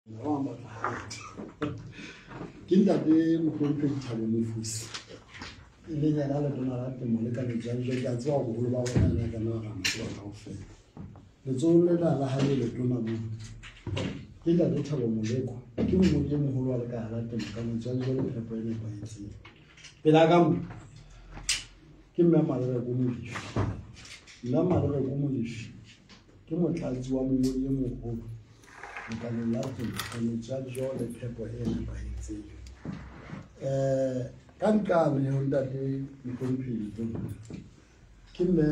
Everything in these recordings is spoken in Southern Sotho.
Ba bang ba tla hantle. Ke ntate Mohlomphehi Thabo Mofosi e leng yena letona la temo le kanetso ya dijo. Ke a tseba hore boholo ba rona le ka nna ra mo tseba kaofela. Letsohong lena la hae le letona moo ke ntate Thabo Moleko, ke mongodi e moholo wa lekala la temo, kanetso ya dijo le phepo e nepahetseng. Pela ka mo ke mme Malereko Molefi. Mme Malereko Molefi ke motlatsi wa mongodi e moholo lekaleng la temo, kanetso ya dijo le phepo e nepahetseng. Ka nqane ho ntate Mohlomphehi Letona ke mme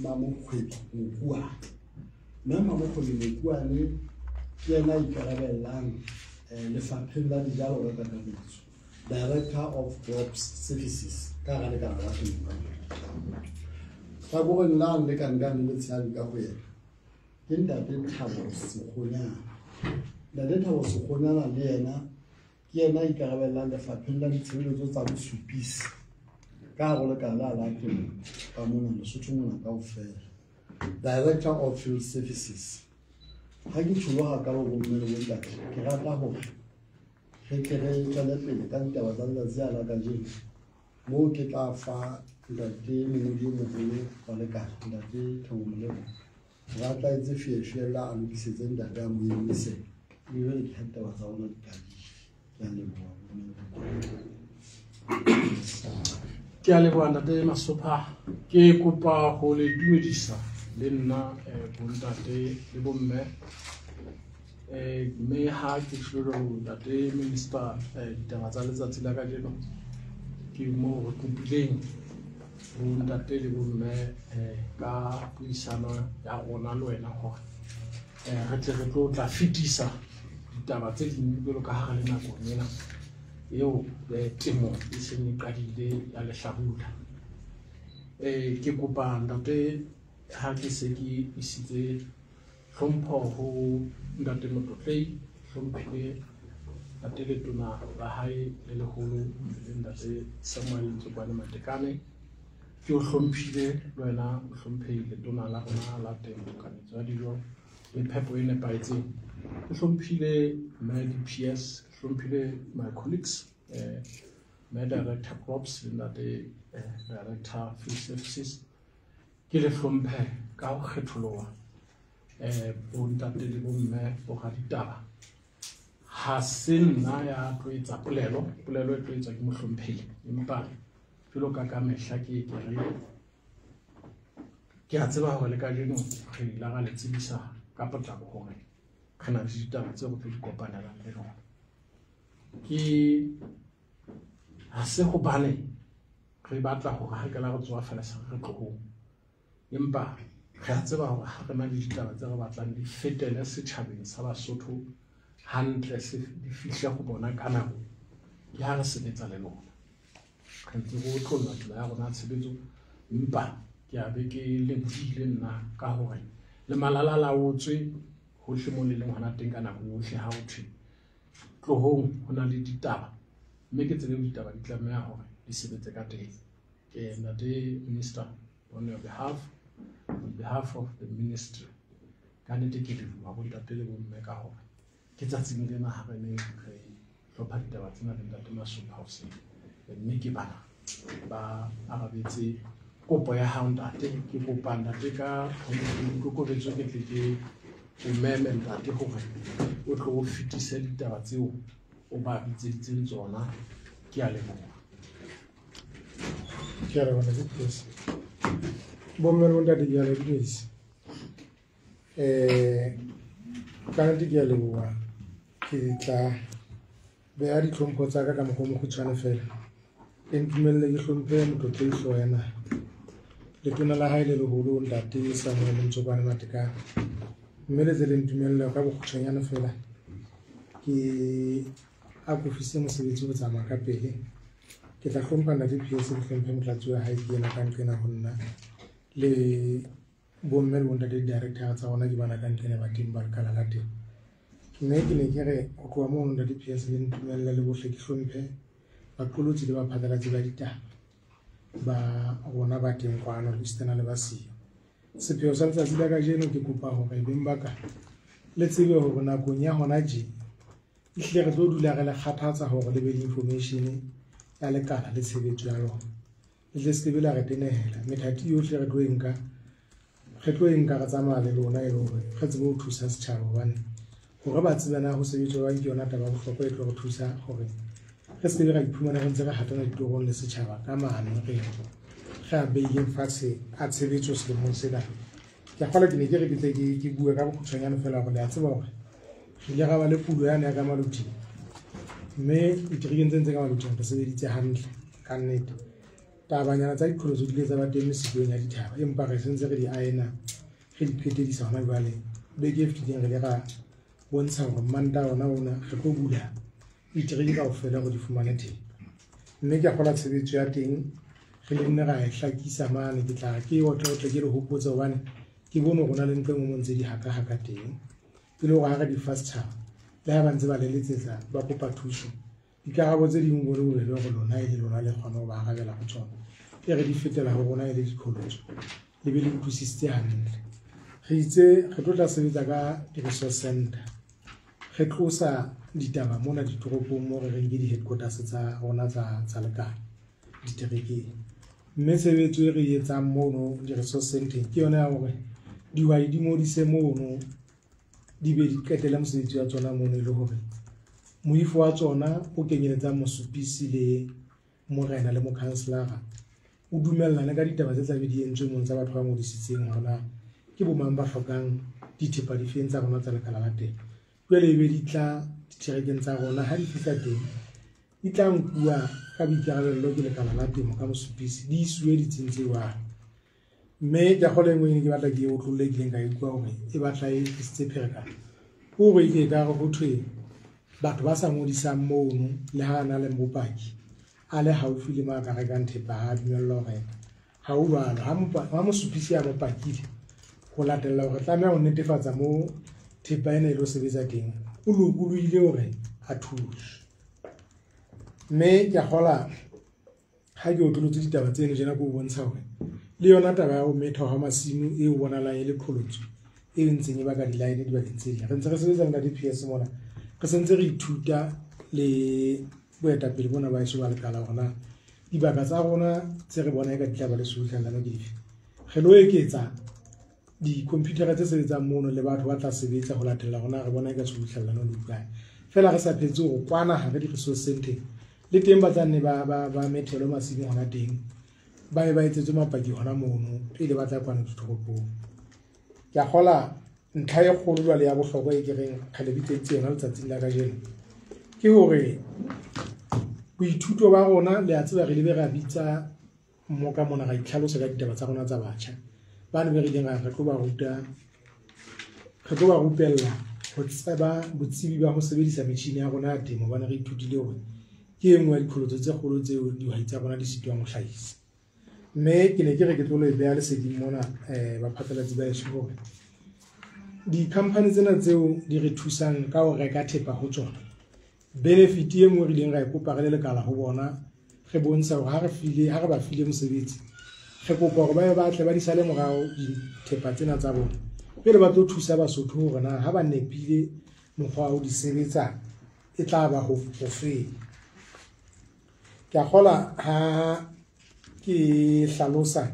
Mamokgwebi Mokuane. Mme Mamokgwebi Mokuane ke yena a ikarabellang lefapheng la dijalo ka kakaretso, Director of Crops Services ka hara lekala la temo. Hlakoreng lane le ka nkane le tshehadi ka ho yena ke ntate Thabo Sekgonyana. Ntate Thabo Sekgonyana le yena ke yena a ikarabellang lefapheng la ditshebeletso tsa bosupisi ka hare ho lekala la temo ka mona Lesotho mona kaofela, Director of Field Services. Ha ke tjholoha ka bo bomme le bontate, ke rata hore re tle re tswele pele ka ditaba tsa letsatsi la kajeno, moo ke tla fa ntate mongodi e moholo wa lekala, ntate Thabo Moleko, hore a tla etse fiefela a lokisetse ntate a mo emise, ebe jwale ke ha ditaba tsa rona di qadile. Ke a leboha bomme le bontate. Ke a leboha ntate Masopha. Ke kopa ho le dumedisa le nna bontate le bomme. Mme ha ke tjho ntate minister, ditaba tsa letsatsi la kajeno ke moo re kopileng bontate le bomme ka puisano ya rona le wena hore re tle re tlo tla fetisa ditaba tse ding jwalo ka ha re le nakong ena eo temo e seng e qadile ya lehlabula. Ke kopa ntate ha ke se ke isitse hlompho ho ntate Motlotlehi, hlomphile ntate letona la hae le leholo le ntate Samuel Ntsokwane Matekane, ke o hlomphile le wena mohlomphehi letona la rona la temo, kanetso ya dijo le phepo e nepahetseng. Ke hlomphile mme DPS, ke hlomphile my colleagues, mme Director Crops le ntate Director Field Services. Ke le hlomphe ka ho kgetholoha bontate le bomme bo raditaba. Ha se nna ya tlo etsa polelo, polelo e tlo etswa ke mohlomphehi, empa jwalo ka ka mehla ke ke re ke a tseba hore le kajeno re ile ra le tsebisa ka potlako hore re na le ditaba tseo re tlo di kopanelang le lona. Ke ha se hobane re batla hore ha ke la re tsoha fela se re tlohong, empa re a tseba hore ha re na le ditaba tse re batlang di fetele setjhabeng sa Basotho hantle, se di fihle ho bona ka nako, ke ha re sebetsa le lona. Re ntse re otlolla tsela ya rona ya tshebetso, empa ke a be ke lebohile nna ka hore le malala laotswe hohle mo le leng hona teng ka nako yohle ha ho thwe tlohong ho na le ditaba, mme ke tsela eo ditaba di tlameha hore di sebetse ka teng. Ke ntate minister, on your behalf, on behalf of the ministry, ka nnete ke leboha bontate le bomme ka hore ke tsatsing lena ha re ne re hlopha ditaba tsena le ntate Masopha hoseng, mme ke bana ba arabetse kopo ya hao ntate. Ke kopa ntate ka boikokobetso ke tle ke o meme ntate hore o tlo o fetise ditaba tseo o ba bitseditseng tsona. Ke a leboha. Ke a leboha ntate Presi. Bomme le bontate, ke a le dumedisa. Ka nnete ke a leboha. Ke tla beha ditlhompho tsa ka ka mokgwa o mokgutshwane fela. Le ntumelle ke hlomphe motlotlehi hlooho ya naha, letona la hae le leholo ntate Samuel Ntsokwane Matekane. Mme le tle le ntumelle ka bokgutshwanyane fela ke akofise mosebetsi ho tsamaya ka pele. Ke tla hlompha ntate PS, ke hlomphe motlatsi wa hae ke ena ka nqena ho nna, le bomme le bontate di-director tsa rona ke bana ka nqena ba teng ba lekala la teng. Mme ke ne ke re ho tloha mono ntate PS le ntumelle le bohle ke hlomphe baqolotsi le baphatlalatsi ba ditaba ba rona ba teng kwano le esitana le ba siyo. Sepheo sa letsatsi la kajeno ke kopa hore beng ba ka le tsebe hore nakong ya hona tje Ehlile re tlo dula re le kgathatsa hore le be le information ya lekala le tshebetso ya lona. Le tle se ke be la re tenehela. Methati yohle re tlo e nka, re tlo e nka re tsamaya le lona e le hore re tsebe ho thusa setjhaba, hobane hore ba tsebe na ho sebetswa jwang ke yona taba ya bohlokwa e tlo re thusa hore re se ke be ra iphumana re ntse re hatana ditorong le setjhaba ka maano re a beileng fatshe a tshebetso selemong sena. Ke a kgolwa ke ne ke re ke tle ke bue ka bokgutshwanyane feela hore le a tseba hore re ile ra ba le pulo yane ya ka Maloting, mme diterekeng tse ntse ka Maloting re sebeditse hantle ka nnete. Tabanyana tsa diqholotso di ile tsa ba teng mesikong ya dithaba, empa re sentse re di aena, re di qetedisa hona jwale. Beke e fetileng re ile ra bontsha hore Mantaha ona ona re tlo bula ditereke kaofela hore di fumane thepa, mme ke a kgolwa tshebetso ya teng re le nne ra e hlakisa mane. Ke tla ke otle ke le hopotse hobane ke bone hore ho na le ntho e nngwe mo ntse di haka-haka teng, e le hore ha re di fa setjhaba le ha ba ntse ba le letsetsa ba kopa thuso, dikarabo tse ding bone bobebe hore lona e le lona le kgone ho ba arabela ho tsona, e re di fetela ho rona e le diqholotso, le be le utlwisisitse hantle. Re itse re tlo tla sebetsa ka di-resource center, re tlosa ditaba mona ditoropong mo re reng ke di-headquarters tsa rona tsa lekala diterekeng, mme tshebetso e re e etsang mono di-resource centeng ke yona ya hore dihwai di ngodise mono, di be di qetele mosebetsi wa tsona mono, e le hore moifo wa tsona o kenyeletsang mosupisi le morena le mokhanselara o dumellane ka ditaba tse tla be di entswe mono tsa batho ba ngodisitseng hore na ke bo mang ba hlokang dithepa difeng tsa rona tsa lekala la temo. Jwale ebe di tla diterekeng tsa rona, ha di fihla teng di tla nkuwa ka boikarabello ke lekala la temo ka mosupisi, di isuwe ditsing tse jwalo. Mme ke a kgolwa e nngwe e ne ke batla ke e otlolle, ke ileng ka e utlwa hore e batla e tlisitse pherekano, ke hore e ke ekare ho thwe batho ba sa ngodisang mono le ha a na le bopaki a le haufi le mo a ka rekang thepa ha a dumellwa ho reka. Ha ho jwalo. Ha mosupisi a mo pakile ho latella hore tlameha ho netefatsa mo thepa ena e lo sebetsa teng, o lokolohile hore a thuswe. Mme ke a kgolwa ha ke otlolotse ditaba tseno tjena ke o bontsha hore le yona taba ya ho methwa ha masimo e bonahalang e le qholotso e ntseng e baka di-line dibakeng tse ding. Re ntse re sebetsa le D_P_S mona, re sentse re ithuta le boetapele bona ba heso ba lekala hore na dibaka tsa rona tse re bona eka di tla ba le subuhlellano ke dife. Re lo eketsa di-computer tse sebetsang mono le batho ba tla sebetsa ho latella hore na re bona eka subuhlellano le utlwane. Feela re sa phetse hore kwana hare di-resource centeng le teng ba tla nne ba methelwe masimo hona teng, ba be ba etsetswe mapaki hona mono pele ba tla kwana ditoropong. Ke a kgolwa ntlha e kgolo jwale ya bohlokwa e ke reng re le bitseditse yona letsatsing la kajeno ke hore boithuto ba rona, le a tseba re lebe ra bitsa mmoka mona ra itlhalosa ka ditaba tsa rona tsa batjha bane be re ileng ra re tlo ba ruta, re tlo ba rupella ho tseba botsebi ba ho sebedisa metjhini ya rona ya temo, hobane re ithutile hore ke e nngwe ya diqholotso tse kgolo tseo dihwai tsa rona di sitwang ho hlahisa. Mme ke ne ke re ke tlo le beha leseding mona baphatlalatsi ba heso hore di-company tsena tseo di re thusang ka ho reka thepa ho tsona, benefit e nngwe re ileng ra e kopa re le lekala ho bona, re bontsha hore ha re ba file mosebetsi, re kopa hore ba ye ba tle ba di sale morao dithepa tsena tsa bona pele ba tlo thusa Basotho hore na ha ba nepile mokgwa wa ho di sebetsa e tla ba ho feng. Ke a kgolwa ha ke hlalosa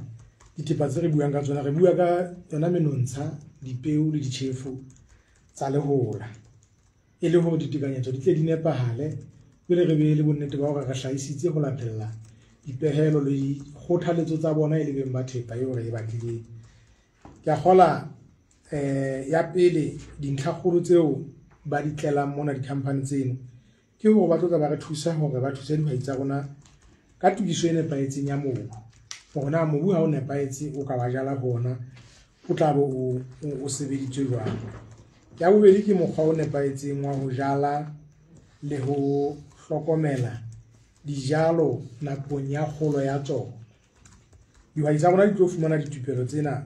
dithepa tse re buang ka tsona, re bua ka yona menontsha, dipeo le ditjhefo tsa lehola, e le hore ditekanyetso di tle di nepahale pele re be le bonnete ba hore re hlahisitse ho latella dipehelo le dikgothaletso tsa bona e le beng ba thepa eo re e batlileng. Ke a kgolwa ya pele dintlhakgolo tseo ba di tlelang mona di-company tseno ke hore ba tlo tla ba re thusa hore ba thuse dihwai tsa rona ka tokiso e nepahetseng ya mobu, hore na mobu ha o nepahetse o ka ba jala ho ona o tla be o sebeditswe jwang. Ya bobedi ke mokgwa o nepahetseng wa ho jala le ho hlokomela dijalo nakong ya kgolo ya tsona. Dihwai tsa rona di tlo fumana ditupelo tsena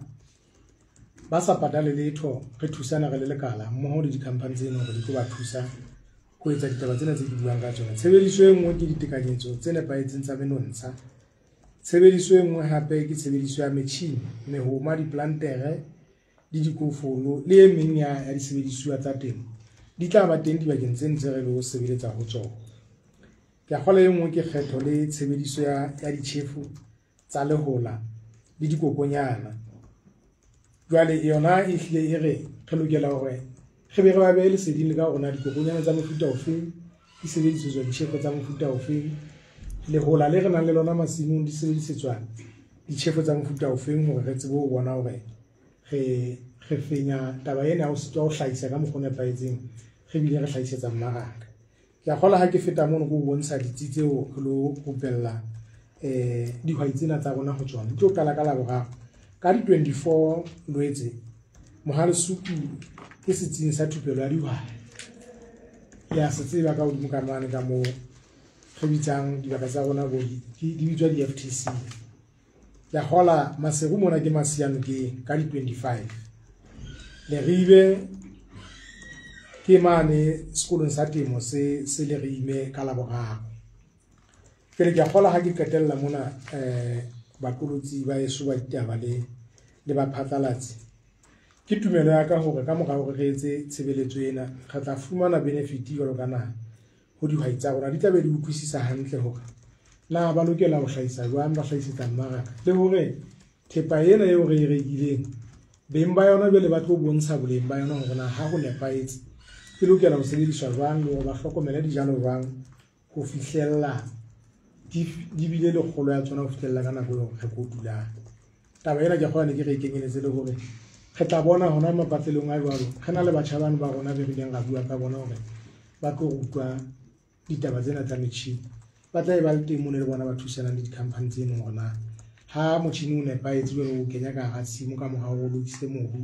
ba sa patale letho, re thusana re le lekala mmoho le di-company tseno hore di tlo ba thusa ho etsa ditaba tsena tse ke buang ka tsona. Tshebediso e nngwe ke ditekanyetso tse nepahetseng tsa menontsha. Tshebediso e nngwe hape ke tshebediso ya metjhini, mehoma, diplantere le dikofolo le e meng ya disebedisuwa tsa temo Di tla ba teng dibakeng tse ntse re lo sebeletsa ho tsona. Ke a kgolwa e nngwe ke kgetho le tshebediso ya ditjhefo tsa lehola le dikokonyana. Jwale yona e hlile e re re lokela hore re be re ba behe leseding le ka hore na dikokonyana tsa mofuta ofeng di sebedisetswa ditjhefo tsa mofuta ofeng, lehola le re nang le lona masimong di sebedisetswa ditjhefo tsa mofuta ofeng, hore re tsebe ho bona hore re fenya taba ena ya ho sitwa ho hlahisa ka mokgwa o nepahetseng, re bile re hlahisetsa mmaraka. Ke a kgolwa ha ke feta mono ke o bontsha ditsi tseo re lo rupella dihwai tsena tsa rona ho tsona. Di tlo qala ka Laboraro ka di-24 Loetse, Mohalesuku ke setsing sa thupelo ya dihwai. Le a se tseba ka hodimo ka mane ka moo re bitsang dibaka tsa rona bo di bitswa di-FTC. Ke a kgolwa Maseru mona ke Masianokeng ka di-25. Leribe ke mane sekolong sa temo se Lerime ka Laboraro. Pele ke a kgolwa ha ke qetella mona baqolotsi ba eso ba ditaba le baphatlalatsi. Ke tumelo ya ka hore ka mora hore re etse tshebeletso ena re tla fumana benefit jwalo ka naha ho dihwai tsa rona. Di tla be di utlwisisa hantle hore na ba lokela ho hlahisa jwang, ba hlahisetsa mmaraka, le hore thepa ena eo re e rekileng beng ba yona jwale ba tlo bontsha boleng ba yona hore na ha ho nepahetse e lokela ho sebediswa jwang, le hore ba hlokomele dijalo jwang ho fihlella di bile le kgolo ya tsona ho fihlella ka nako eo re kotulang. Taba ena ke kgolwa ne ke re e kenyeletse le hore re tla bona hona mapatlelong a jwalo re na le batjha bano ba rona be re ileng ra bua ka bona hore ba tlo rutwa ditaba tsena tsa metjhini. Ba tla e ba le teng mono le bona ba thusanang le di-company tse leng hore na ha motjhini o nepahetse jwale o kenya ka hara tshimo ka mora hore o lokise mobu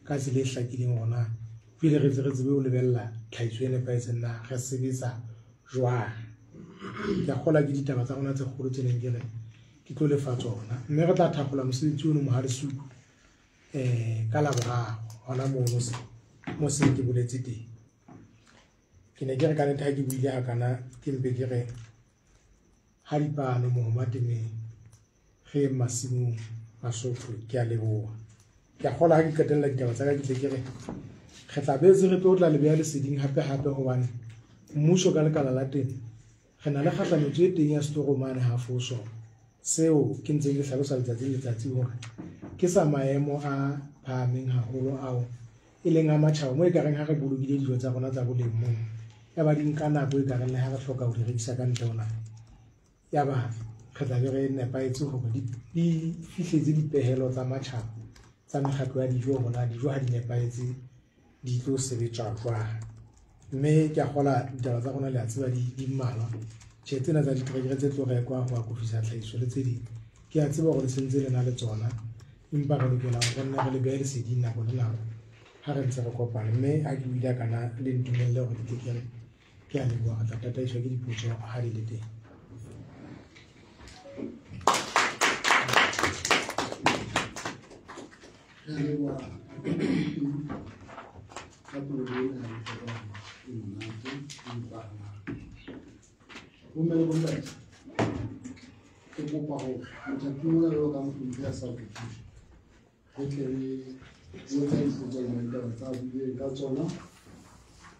ka tsela e hlakileng hore na pele re tsebe ho lebella tlhahiso e nepahetseng na re sebetsa jwang. Ke a kgolwa ke ditaba tsa rona tse kgolo tse neng ke re ke tlo lefa tsona, mme re tla thakgola mosebetsi ono Mohalesuku ka Laboraro hona mono mo seng ke boletse teng. Ke ne ke re ka nnete ha ke buile hakana ke mpe ke re ha dipano mohoma temeng re masimong Basotho. Ke a leboha. Ke a kgolwa ha ke qetella ditaba tsa ka ke tle ke re re tla betse re tlo tla le beha leseding hape hape, hobane mmuso ka lekala la temo re na le kgahlametso e teng ya setoro mane ha Foso, seo ke ntseng ke hlalosa letsatsi le letsatsi hore ke sa maemo a phahameng haholo ao e leng a matjhaba, mo ekareng ha re bolokile dijo tsa rona tsa boleng mono ya ba di nka nako ekareng le ha re hloka ho di rekisa ka ntle ho naha, ya ba re tla be re nepahetse hore di fihletse dipehelo tsa matjhaba tsa mekgatlo ya dijo hore na dijo ha di nepahetse di tlo sebetswa jwang. Mme ke a kgolwa ditaba tsa rona le a tseba di mmalwa. Tjhe, tsena tsa diterekere tse tlo rekwa ho akofisa tlhahiso le tse ding, ke a tseba hore le sentse le na le tsona, empa re lokela hore nna re le behe leseding nako le nako ha re ntse re kopana. Mme ha ke buile kana le ntumelle hore ke tle ke re ke a leboha, re tla tataiswa ke dipotso ha di le teng. Re leboha ka polelo ena ya bohlokwa e monate, e utlwahalang. Bomme le bontate, ke kopa hore mothating ona jwalo ka mohlomphehi a sa kopile, re tle re botsa dipotso le ditaba tsa buileng ka tsona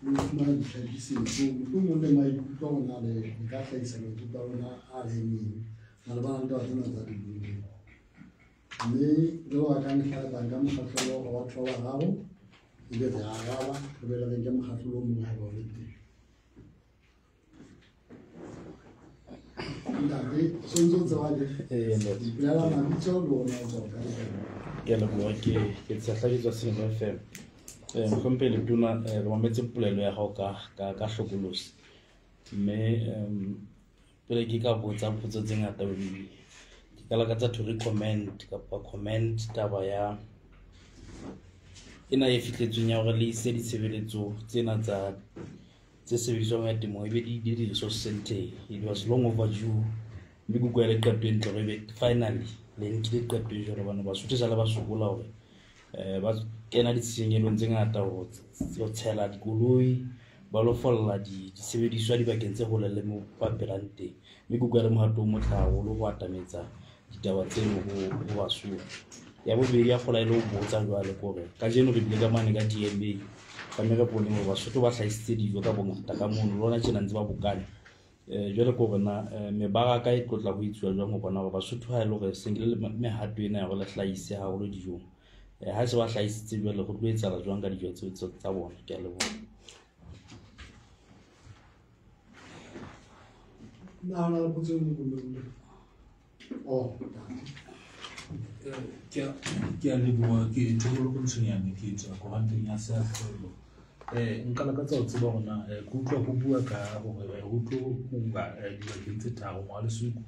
le ho fumana ditlhakisetso, mohlomong le maikutlo a rona le ka hlahisa maikutlo a rona a lemeng malebana le taba tsena tsa di buileng. Mme jwalo ka mehla re tla nka mokgahlelo wa batho ba bararo, ebe re araba, re be re nke mokgahlelo o mong haeba o le teng. Ntate, o sontso o tseba le? Ntate. Bolela mabitso le rona o tswa kae? Ke a leboha, ke Tshehla, ke tswa Selemo FM. Mohlomphehi Letona, re mametse polelo ya hao ka hlokolosi. Mme pele ke ka botsa potso tse ngata, ke ka lakatsa to recommend kapa comment taba ya ena e fihletsweng ya hore le ise ditshebeletso tsena tsa tse sebediswang ya temo ebe di di-resource center. It was long overdue, mme ke utlwa le qeto e ntle hore ebe finally le nkile qeto e jwalo, hobane Basotho sale ba sokola hore ba kena ditshenyehelo tse ngata ho tshela dikoloi, ba lo folla disebediswa dibakeng tse hole le mo ba phelang teng. Mme ke utlwa le mohato o motle haholo ho atametsa ditaba tseno ho Basotho. Ya bobedi ya kgola e le ho botsa jwale ke hore kajeno re bile ka mane ka DMA, Ka mme re bone hore Basotho ba hlahisitse dijo ka bongata ka mono, lona tjena ntse ba bokane. Jwale ke hore na mebaraka e tlotla ho etsuwa jwang ho bona hore Basotho ha e le hore se nkile mehato ena ya hore le hlahise haholo dijong. Ha se ba hlahisitse jwale ho tlo etsahala jwang ka dijo tseo tsa bona? Ke a leboha. Na ho na le potso e nngwe? Oh, ke a leboha, ke Thobolo Ntshonyane, ke tswa koranteng ya Seahlolo. Nka lakatsa ho tseba hore na ke utlwa ho bua ka hore ho tlo uwa dibakeng tse tharo, Mohalesuku,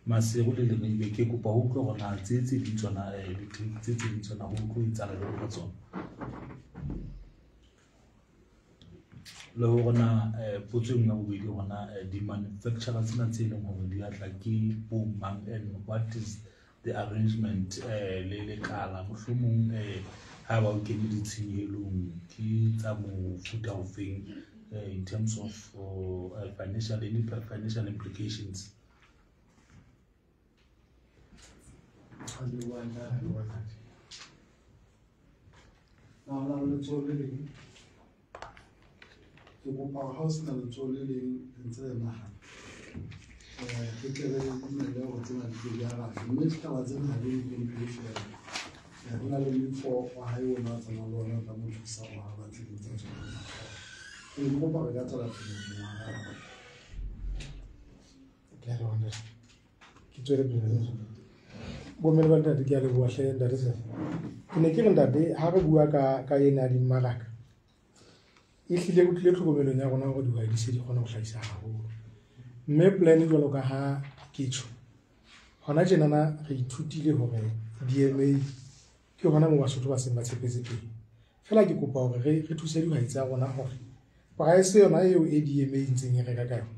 Maseru le Leribe. Ke kopa ho utlwa hore na tse tse ding tsona, tse tse ding tsona ho tlo etsahala jwang ka tsona. Le hore na potso e nngwe ya bobedi hore na di-manufacturer tsena tse leng hore di a tla ke bo mang, and what is the arrangement le lekala, mohlomong ha ba o kene ditshenyehelong ke tsa mofuta ofeng in terms of financial, any financial implications. Na ho na le letsoho le leng? Ke kopa hore ha o sena letsoho le leng re ntse re nahana. Re tle re dumelle hore tsena di tle di arajwe. Mme ditaba tsena ha di nkutlwe feela. Ho na le moifo wa hae ona a tsamayang le ona o tla mo thusa ho araba tse ding tsa tsona. Ke kopa re ka tswela pele ho araba. Ke a leboha ntate. Ke tswele pele. Bomme le bontate, ke a leboha hle ntate Sefe. Ke ne ke re ntate, ha re bua ka ena ya dimmaraka, ehlile o tlile tlhokomelong ya rona hore dihwai di se di kgona ho hlahisa haholo. Mme plan jwalo ka ha ke tjho, hona tjenana re ithutile hore DMA ke hona moo Basotho ba seng ba tshepetse teng. Feela ke kopa hore re thuse dihwai tsa rona hore price yona eo e DMA e ntseng e reka ka yona,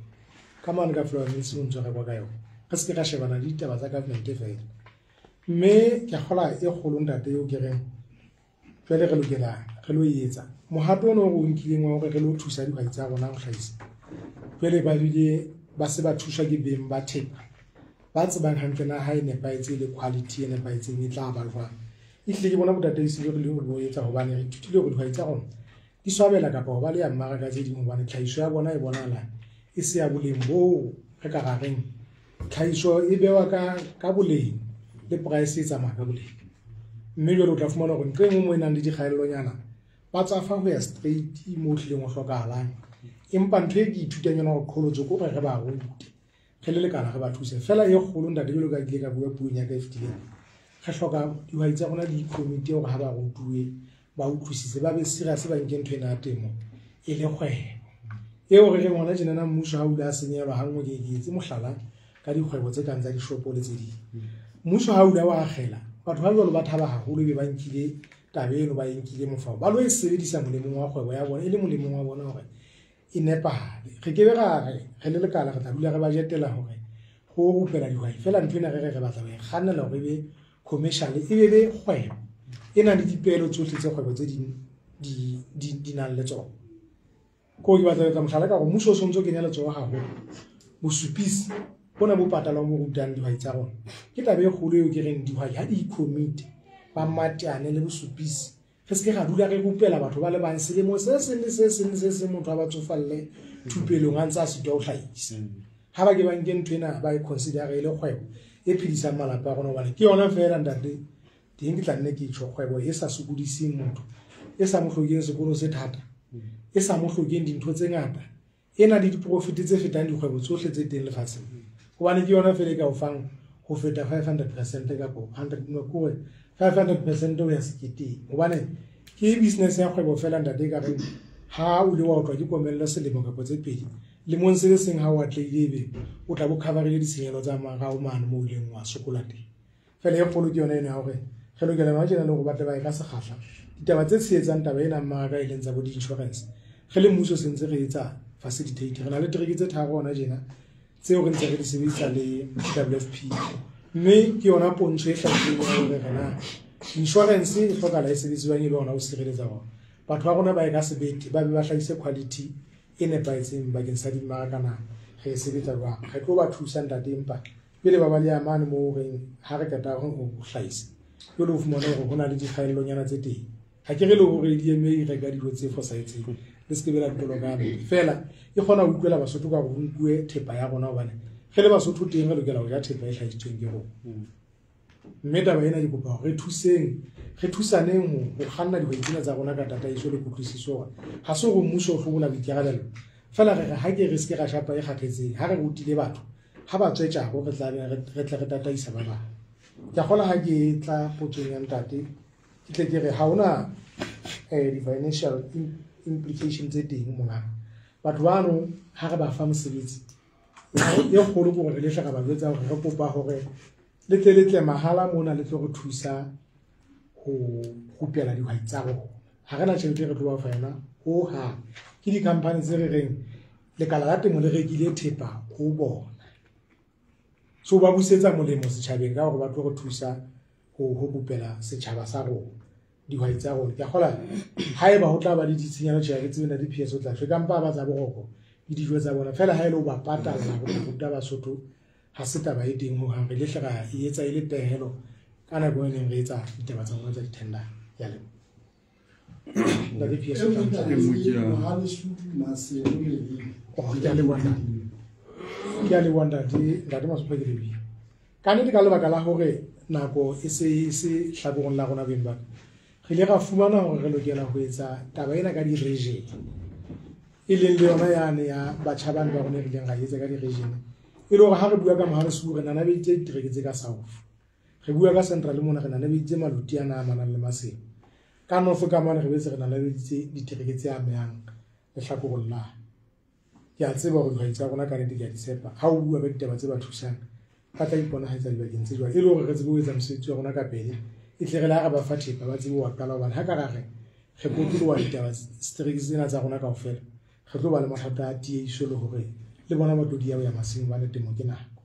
ka mane ka Flower Mills o ntso rekwa ka yona, re se ke ra shebana le ditaba tsa government feela. Mme ke kgola e kgolo ntate eo ke reng jwale re lokela re lo etsa mohato ono o nkileng wa hore re lo thusa dihwai tsa rona ho hlahisa. Jwale ba bile ba se ba thuswa ke beng ba thepa ba tsebang hantle na ha e nepahetse le quality e nepahetseng e tla ba jwang. Ehlile ke bona botataisi bo re leng bo etsa, hobane re ithutile hore dihwai tsa rona di swabela kapa ho ba le ya mmaraka tse ding, hobane tlhahiso ya bona e bonahala e se ya boleng boo re ka ra reng tlhahiso e bewa ka boleng le price e tsamaya ka boleng. Mme jwale o tla fumana hore ntho e nngwe moo e nang le dikgaellonyana ba tswafa ho ya straight moo hlileng ho hlokahalang. Empa ntho e ke ithutang yona hore qholotso ke hore re ba rute, re le lekala re ba thuse. Feela e kgolo ntate, jwalo ka ke ile ka bua puong ya ka e fetileng, re hloka dihwai tsa rona di icommit-e hore ha ba rutuwe ba utlwisise, ba be serious, ba nke ntho ena ya temo e le kgwebo. Eo re reng hona tjenana mmuso ha o ile a senyehelwa ha nngwe, ke etse mohlala ka dikgwebo tse kang tsa dishopo le tse ding. Mmuso ha o ile wa akgela, batho ba jwalo ba thaba haholo ebe ba nkile taba eno, ba e nkile mofao, ba lo e sebedisa molemong wa kgwebo ya bona, e le molemong wa bona hore e nepahale. Re ke be ra re re le lekala re tla dula re ba jetela hore ho rupela dihwai, feela ntho ena re re re batla ho e kgannela hore e be commercial, e be kgwebo e nang le dipehelo tsohle tse kgwebo tse ding di nang le tsona. Ko ke batla ho etsa mohlala ka hore mmuso o sontso o kenya letsoho haholo bosupisi bona bo patalwang bo rutang dihwai tsa rona. Ke taba e kgolo eo ke reng dihwai ha di icommit-e, ba mateane le bosupisi, re se ke ra dula re rupela batho ba le bang selemo se seng le se seng le se seng, motho a ba tsofalle thupelong a ntse a sitwa ho hlahisa. Ha ba ke ba nke ntho ena ba e consider-e e le kgwebo e phedisang malapa a rona, hobane ke yona feela ntate teng ke tla nne ke tjho, kgwebo e sa sokodiseng motho, e sa mo hlokeng sekolo se thata, e sa mo hlokeng dintho tse ngata, e na le diprofit tse fetang dikgwebo tsohle tse teng lefatsheng. Hobane ke yona feela e ka o fang ho feta 500% kapa hundred, no, ke hore 500% ho ya seketeng. Hobane ke business ya kgwebo feela ntate, e ka reng ha o ile wa otlwa ke komello selemo kapa tse pedi, lemong se le seng ha o atlehile ebe o tla bo cover-ile ditshenyehelo tsa morao mane moo o ileng wa sokola teng. Feela e kgolo ke yona ena ya hore re lokela hona tjena le hore ba tle ba ye ka sekgahla ditaba tse tshehetsang taba ena mmaraka e leng tsa bo di-insurance. Re le mmuso se ntse re etsa facilitate, re na le tereke tse tharo hona tjena tseo re ntse re di sebedisa le WFP, mme ke yona pontsho e hlakileng ya hore rena insurance e hlokahala e sebediswang e le hona ho sireletsa hore batho ba rona ba ye ka sebete, ba be ba hlahise quality e nepahetseng bakeng sa dimmaraka. Na re e sebetsa jwang? Re tlo ba thusa ntate, empa pele ba ba le ya mane moo reng ha re qeta ho hlahisa, jwale o fumane hore ho na le dikgaellonyana tse teng. Ga ke re le gore ADM e reka dijo tse fosahetseng, le se ke be la ntoloka fela e kgona ho utlwela Basotho ka hore ho nkuwe thepa ya rona, hobane re le Basotho teng re lokela ho ja thepa e hlahisitsweng ke rona. Mme taba ena ke kopa hore re thuseng, re thusaneng ho kganna dihwai tsena tsa rona ka tataiso le kutlwisiso hore ha se hore mmuso o hlobola boikarabelo fela, re re ha ke re se ke ra shapa e kgathetseng, ha re rutile batho ha ba tswe tjako, re tla be re tle re tataisa ba bang. Ke a kgolwa ha ke tla potsong ya ntate, ke tle ke re ha hona di-financial implication tse teng mona. Batho bano ha re ba fa mosebetsi e kgolo ke hore re lehle ra ba jwetsa hore re kopa hore le tle le tle mahala mona le tlo re thusa ho rupela dihwai tsa rona. Ha re na tjhelete re tlo ba fa yona ho hang. Ke di-company tse re reng lekala la temo le rekile thepa ho bona. So ba busetsa molemo setjhabeng ka hore ba tlo re thusa ho rupela setjhaba sa rona, dihwai tsa rona. Ke a kgolwa haeba ho tla ba le ditshenyehelo tjhe, ha ke tsebe na di-P S o tla tjho, kampa ba tsa boroko le dijo tsa bona fela, ha e le ho ba patalla ho ruta Basotho, ha se taba e teng hohang. Re lehle ra e etsa e le pehelo ka nako e neng re etsa ditaba tsa rona tsa di-tender. Ke a leboha. Ntate P S o tla ntse. Oh, ke a leboha ntate. Ke a leboha ntate, ntate Masopha ke lebohile. Ka nnete ka lebaka la hore nako e se e se hlakoreng la rona beng ba ka, re ile ra fumana hore re lokela ho etsa taba ena ka di-region, e leng le yona yane ya batjha bane ba rona e re ileng ra etsa ka di-region. E le hore ha re bua ka Mohale's re nanabeditse ditereke tse ka South, re bua ka Central mona re nanabeditse Maluti ana a amanang le Maseru, ka North ka mane re boetse re nanabeditse ditereke tse amehang lehlakoreng la. Ke a tseba hore dihwai tsa rona ka nnete ke a di tshepa, ha o bua ka ditaba tse ba thusang ba tla iponahatsa dibakeng tse jwalo, e le hore re tsebe ho etsa mosebetsi wa rona ka pele, e tle re le ha re ba fa thepa ba tsebe ho qala. Hobane ha ka ra re re potoloha ditaba setereke tsena tsa rona kaofela, re tlo ba le mathata a tiehiso le hore le bona ba tlo di ya ho ya masimong, hobane temo ke nako.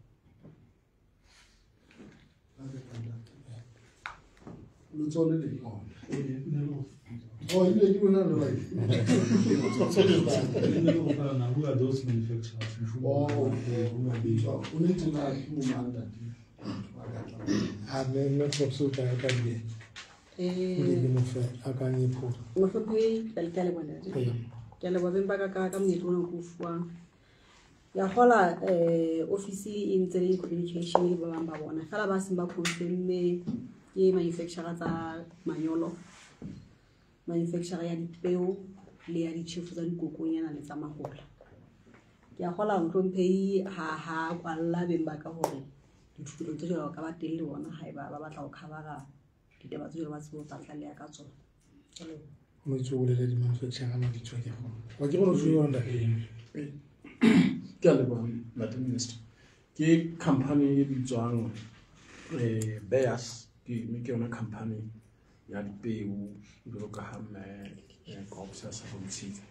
Letsoho le leng. Oh, ebile ke bona le ba. Who are those manufacturers? Oh, o ne tena ke mo mang ntate? Ha me me tlo tla ka di. Le mo fe a ka nye pho. Mohlomphehi, ke a leboha ntate. Ke a leboha beng ba ka ka monyetla ona o ke o fuwang. Ya kgola office e ntse le communication le ba bang ba bona. Fela ba seng ba confirm-e ke manufacturer tsa manyolo, manufacturer ya dipeo le ya ditjhefo tsa dikokonyana le tsa mahola. Ke a kgola mohlomphehi ha kwalla beng ba ka hore dithupelo tse jwalo ka ba teng le bona haeba ba batla ho cover-a ditaba tse jwalo ba tsebe ho tla tlaleha ka tsona. Ke a leboha. Motho o bolele di-manufacturer mabitso a ke kgona. Wa ke bona o tshwere yona ntate? Ke a leboha, Ntate Minister. Ke company e bitswang Bayers, ke mme ke yona company ya dipeo jwalo ka ha mme Gobs a sa bontshitse.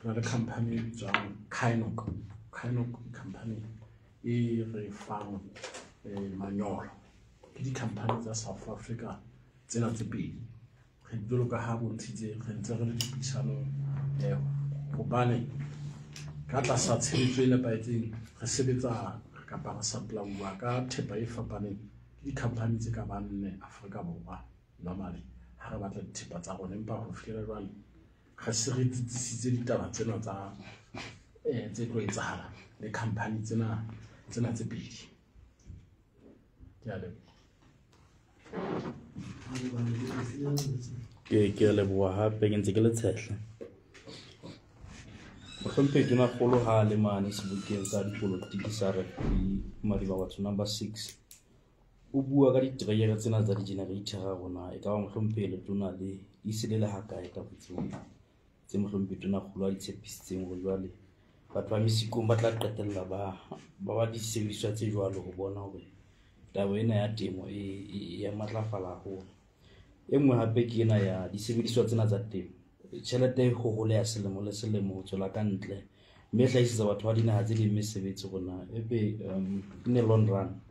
Re na le company e bitswang Kynoch. Kynoch ke company e re fang manyolo. Ke di-company tsa South Africa tsena tse pedi. Re jwalo ka ha bontshitse re ntse re le dipuisanong hobane ka tlasa tshebetso e nepahetseng re sebetsa kapa re supply-uwa ka thepa e fapaneng ke di-company tse ka bang nne Afrika Borwa normally ha re batla dithepa tsa rona, empa ho fihlela jwale re se re tsitsisitse ditaba tsena tsa tse tlo etsahala le company tsena tse pedi. Ke a leboha. Ke a leboha hape, ke ntse ke le tshehla. Mohlomphehi Tonakgolo ha le mane sebokeng sa dipolotiki sa rugby Madiba Batho number 6, o bua ka diterekere tsena tsa di-generator rona, e ka ba mohlomphehi letona le di se le le hakae ka tseo tse mohlomphehi Tonakgolo a di tshepisitseng hore jwale batho ba mesikong ba tla qetella ba disebediswa tse jwalo ho bona hore taba ena ya temo e ya matlafala haholo. E nngwe hape ke ena ya disebediswa tsena tsa temo, tjhelete e hoholeha selemo le selemo ho tswela ka ntle, mme e hlahisetsa batho ba dinaha tse ding mesebetsi rona. Ebe in the long run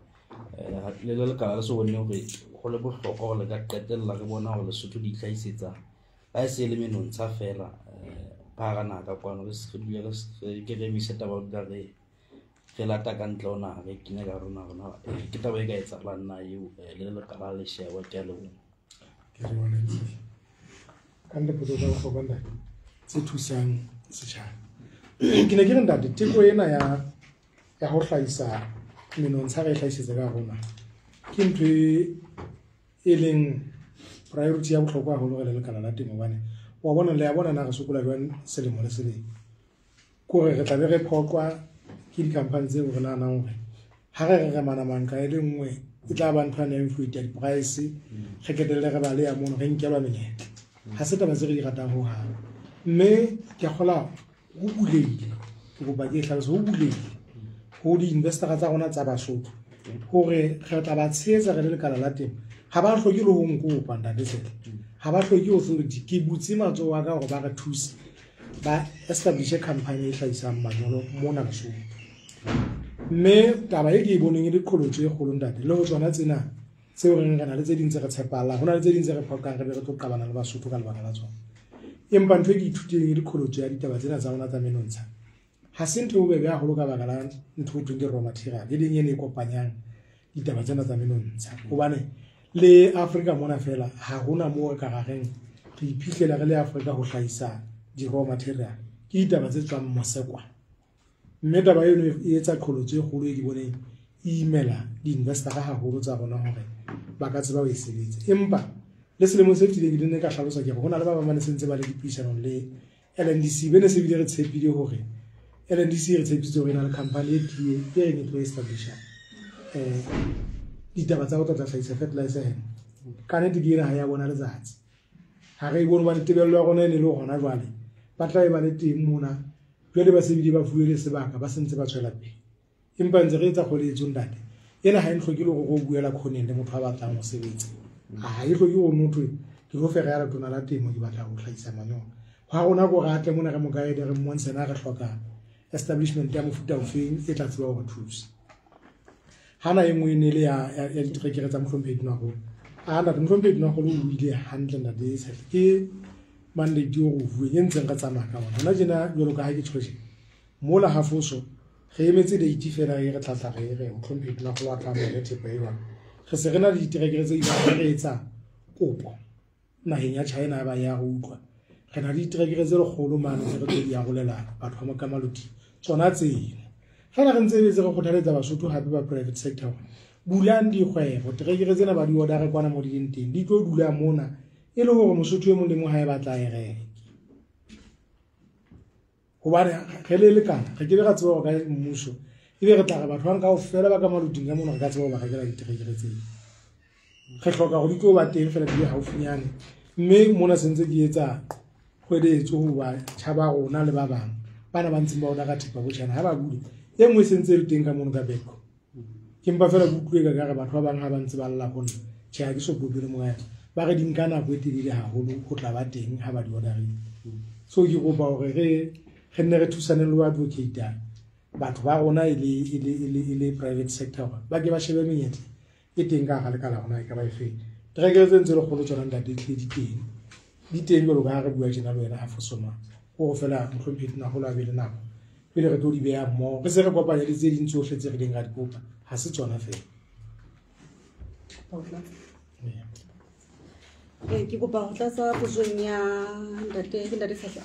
le le lekala le se bone hore ho le bohlokwa hore le ka qetella re bona hore Lesotho di itlhahisetsa ha e se e le menontsha fela ka hara naha ka kwano, re se re dule re ke re emise taba re dula re lata ka ntle ho naha, re kenya ka hare ho naha rona. Ke taba e ka etsahalang na eo le lekala le sheba? Ke a leboha. Ke a leboha, Ntate. Ka nnete potso tsa bohlokwa ntate tse thusang setjhaba. Ke ne ke re ntate teko ena ya ho hlahisa menontsha re e hlahisetsa ka rona ke ntho e leng priority ya bohlokwa haholo re le lekala la temo, hobane wa bona le ya bona na re sokola jwang selemo le selemo. Kore re tla be re phoqwa ke di-company tseo re nahanang hore ha re re manamanka e le nngwe e tla ba ntho ya inflate ya di-price, re qetelle re ba le ya mono re nkelwa menyetla. Ha se taba tse re di ratang hohang. Mme ke kgola ho bulehile, ke kopa ke e hlalose, ho bulehile ho di-investor-a tsa rona tsa Basotho hore re tla ba tshehetsa re le lekala la temo. Ha ba hloke le ho nkopa ntate Setle, ha ba hloke authority. Ke butse matsoho a ka hore ba re thuse ba establish company e hlahisang manyolo mona Lesotho. Mme taba e ke e boneng e le qholotso e kgolo ntate, le ho tsona tsena tseo re reng re na le tse ding tse re tshepahalang, ho na le tse ding tse re phoqang re be re tlo qabana le Basotho ka lebaka la tsona. Empa ntho e ke ithutileng e le qholotso ya ditaba tsena tsa rona tsa menontsha, ha se ntho e bobebe haholo ka baka la ntho ho thweng ke raw material, e leng ene e kopanyang ditaba tsena tsa menontsha. Hobane le Afrika mona fela ha hona moo re ka ra reng re iphihlela re le Afrika ho hlahisa di-raw material, ke ditaba tse tswang mose kwa. Mme taba eno e etsa qholotso e kgolo e ke boneng e imela di-investor-a haholo tsa rona hore ba ka tseba ho e sebetsa. Empa le selemong se fetileng ke ne ka hlalosa ke hore ho na le ba bang ba ne se ntse ba le dipuisanong le LNDC, be ne se bile re tshepile hore LNDC re tshepisitse hore e na le company e tlie e reng e tlo establisha ditaba tsa ho tla hlahisa fertilizer heno. Ka nnete ke ena ha ya bona letsatsi, ha re e bone hobane tebello ya rona e ne le hona jwale ba tla e ba le teng mona, jwale ba se bile ba fuwe le sebaka, ba se ntse ba tswela pele. Empa ntse re etsa kgoeletso ntate, ena ha e ntlhoke le hore o buela khoneng le motho a batlang ho sebetsa. Ha e hloke hore motho ke tlo fereya letona la temo ke batla ho hlahisa manyolo. Hwa rona ko re atle mona re mo guide, re mmontshe na re hloka establishment ya mofuta ofeng e tla tseba ho re thusa. Hana e nngwe e ne le ya diterekere tsa Mohlomphehi Tonakgolo. A ntate Mohlomphehi Tonakgolo o buile hantle ntate Setle, ke mandate o re o fuweng e ntseng re tsamaya ka ona. Hona tjena jwalo ka ha ke tjho tje, mola ha foso re emetse date fela e re tla tla re re Mohlomphehi Tonakgolo a tla amohele thepa e jwang. Re se re na le diterekere tse ileng re etsa kopo naheng ya China ba ya re utlwa. Re na le diterekere tse lekgolo mane tse re tlo di arolela batho ba Mokamaloti tsona tsena. Fela re ntse re kgothaletsa Basotho hape ba private sector hore bulang dikgwebo, terekere tsena ba di order kwana mo di leng teng, di tlo dula mona e le hore Mosotho e mong le mong ha e batla e reke. Hobane re le lekala re ke be ra tseba hore ka mmuso ebe re tla re batho ba kaofela ba ka maloting ka mona re ka tseba ho ba rekela diterekere tsena. Re hloka hore di tlo ba teng fela di be haufinyane. Mme mona se ntse ke etsa kgweletso ho batjha ba rona le ba bang bana ba ntseng ba order-a thepa bo China ha ba bule e nngwe e sentse e le teng ka mono ka Beko. Ke mpa fela ke utlwe ka re batho ba bang ha ba ntse ba lla ho nna, tjhe ha ke so bue le monga yona, ba re di nka nako e telele haholo ho tla ba teng ha ba di order-ile. So ke kopa hore re nne re thusaneng le ho advocate-a batho ba rona e le private sector hore ba ke ba shebe menyetla e teng ka hara lekala rona e ka ba e feng. Terekere tse ntse le kgolo tsona ntate ehlile di teng, di teng jwalo ka ha re bua tjena le wena ha Fosoma. Hore fela Mohlomphehi Tonakgolo a be le nako pele re tlo di beha mmoho, re se re kopanye le tse ding tsohle tse re ileng ra di kopa, ha se tsona fela. Ke kopa ho tlatsa potsong ya ntate, ke ntate Sehla.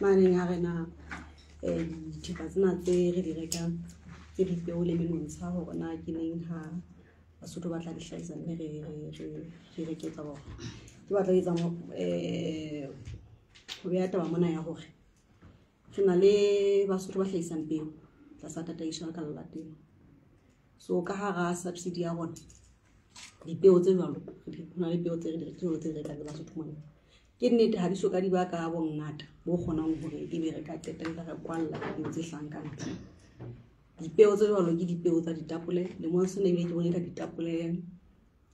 Maneng ha rena dithepa tsena tse re di rekang tse dipeo le menontsha hore na ke neng ha Basotho ba tla di hlahisa mme re reke tsa bona. Ke batla ho etsa ho beha taba mona ya hore re na le Basotho ba hlahisang peo tlasa tataiso ya lekala la temo. So ka hara subsidy ya rona dipeo tse jwalo, ho na le peo tse re di tse re rekang le Basotho mona. Ke nnete ha di soka di ba ka bongata bo kgonang hore ebe re ka qetella re kwalla dipeo tse hlahang ka ntle. Dipeo tse jwalo ke dipeo tsa ditapole. Lemong sena ebile ke bone ka ditapole,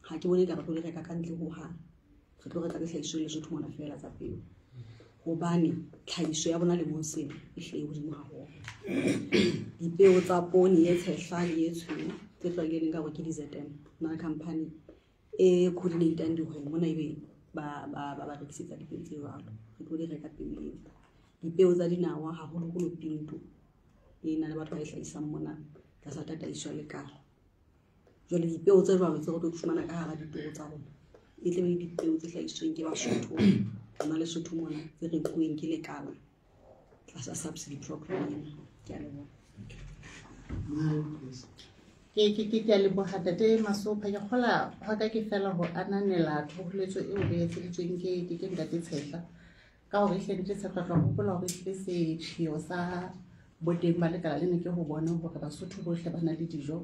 ha ke bone ka re tlo di reka ka ntle hohang. Re tlo reka dihlahiswa Lesotho mona fela tsa peo, hobane tlhahiso ya bona lemong sena e hle e hodimo haholo. Dipeo tsa poone e tshehla le e tshweu tse tlwaelehileng ka hore ke di-Z_M, ho na le company e coordinate-ang dikgwebo mona ebe ba rekisetsa dipeo tse jwalo. Re tlo di reka peo eo. Dipeo tsa dinawa haholoholo pinto e na le batho ba e hlahisang mona tlasa tataiso ya lekala. Jwale dipeo tse jwalo tse re tlo di fumana ka hara ditoro tsa rona e tla be dipeo tse hlahisitsweng ke Basotho Hona Lesotho mona tse rekuweng ke lekala tlasa subsidy program ena. Ke a leboha. Ke a leboha Ntate Masopha. Ke kgola hwa ka ke fela ho ananela thoholetso eo re etseditsweng ke Ntate Tshehla. Ka hore ehlile Ntate Tshehla tla hopola hore ehlile setjheo sa boteng ba lekala lena ke ho bona hore Basotho bohle ba na le dijo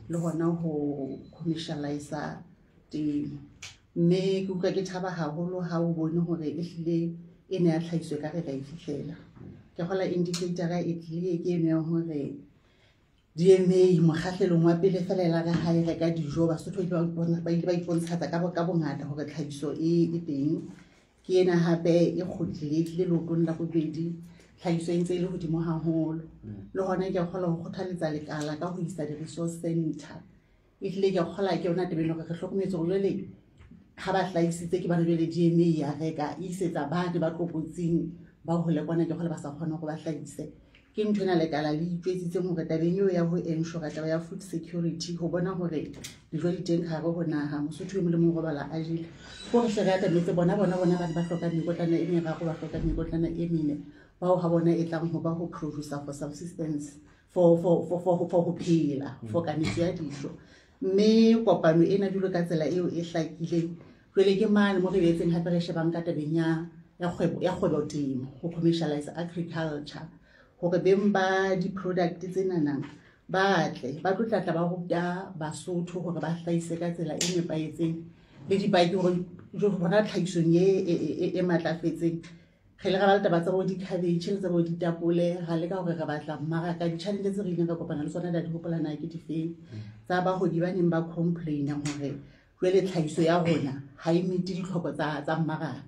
le hona ho commercialise temo. Mme ke utlwa ke thaba haholo ha o bone hore ehlile e ne ya tlhahiso e ka re ra e fihlela. Ke kgola indicator e tlile ke eno ya hore DMA mokgahlelong wa pele fela e la re ha e reka dijo Basotho ba ile ba ipontshatsa ka bongata hore tlhahiso e teng. Ke ena hape e kgutlile e tlile leotong la bobedi, tlhahiso e ntse e le hodimo haholo. Le hona ke kgola ho kgothaletsa lekala ka ho isa di-resource center. Ehlile ke kgola ke yona taba eno hore re hlokometse hore jwale ha ba hlahisitse ke bana jwale DMA ya reka e isetsa bane ba tlokotsing ba hole kwana, ke kgola ba sa kgona hore ba hlahise. Ke ntho ena lekala le itjwetsitseng hore tabeng eo ya ho ensure taba ya food security, ho bona hore dijo di teng hare ho naha, Mosotho e mong le mong robala a jele. Hore hle re atametse bona bana ba hlokang mekotlana e meraro, ba hlokang mekotlana e mene, bao ha bona e tlang ho ba ho producer for subsistence, for ho phela, for kanetso ya dijo. Mme kopano ena jwalo ka tsela eo e hlakileng, jwale ke mane mo re boetseng hape re shebang ka tabeng ya kgwebo temo, ho commercialize agriculture, hore beng ba di-product tsenana ba tle ba tlo tlatla ba ruta Basotho hore ba hlahise ka tsela e nepahetseng le dipaki hore hona tlhahisong e matlafetseng. Re le ra ba le taba tsa bo di-cabbage le tsa bo ditapole, ra leka hore re batla mmaraka. Di-challenge tse re ileng ra kopana le tsona di hopola na ke difeng tsa bahwebi ba neng ba complain-a hore jwale tlhahiso ya rona ha e meet ditlhoko tsa mmaraka.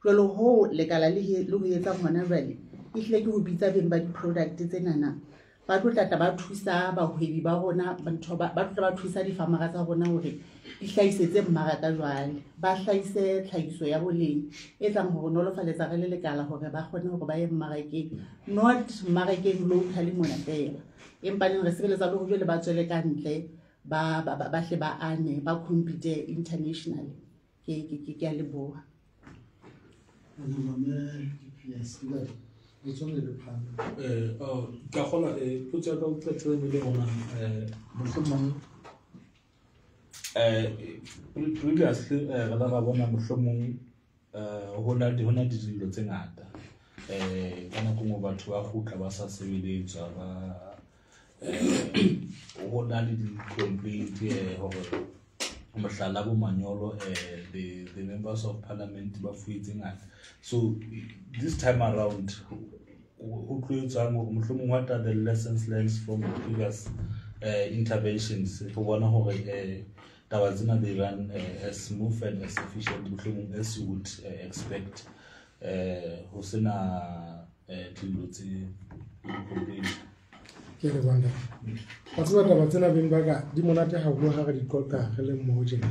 Jwale ho lekala le ho etsang hona jwale ehlile ke ho bitsa beng ba di-product tsenana ba tlo tlatla ba thusa bahwebi ba rona, ba tlo tla ba thusa difamara tsa rona hore di hlahisetse mmaraka jwale, ba hlahise tlhahiso ya boleng e tlang ho nolofaletsa re le lekala hore ba kgone hore ba ye mmarakeng, not mmarakeng locally mona fela, empa neng re sebeletsa le hore jwale ba tswele ka ntle, ba hle ba ane, ba compete internationally. Ke a leboha. Ka kgola potso ya ka o qetelleng e le hona mohlomong previously re la ra bona mohlomong hona dillo tse ngata ka nako nngwe batho ba kgutla ba sa sebeletswa, ba ho na le di-complaint hore mohlala bo manyolo the members of parliament ba fuwe tse ngata. So this time around ho tlo etswang hore mohlomong what are the lessons learned from the previous interventions ho bona hore taba tsena they run as smooth and as efficient mohlomong as you would expect, ho sena dillo tse complaint. Ke a leboha ntate. Wa tseba taba tsena beng ba ka di monate haholo ha re di qoqa re le mmoho tjena.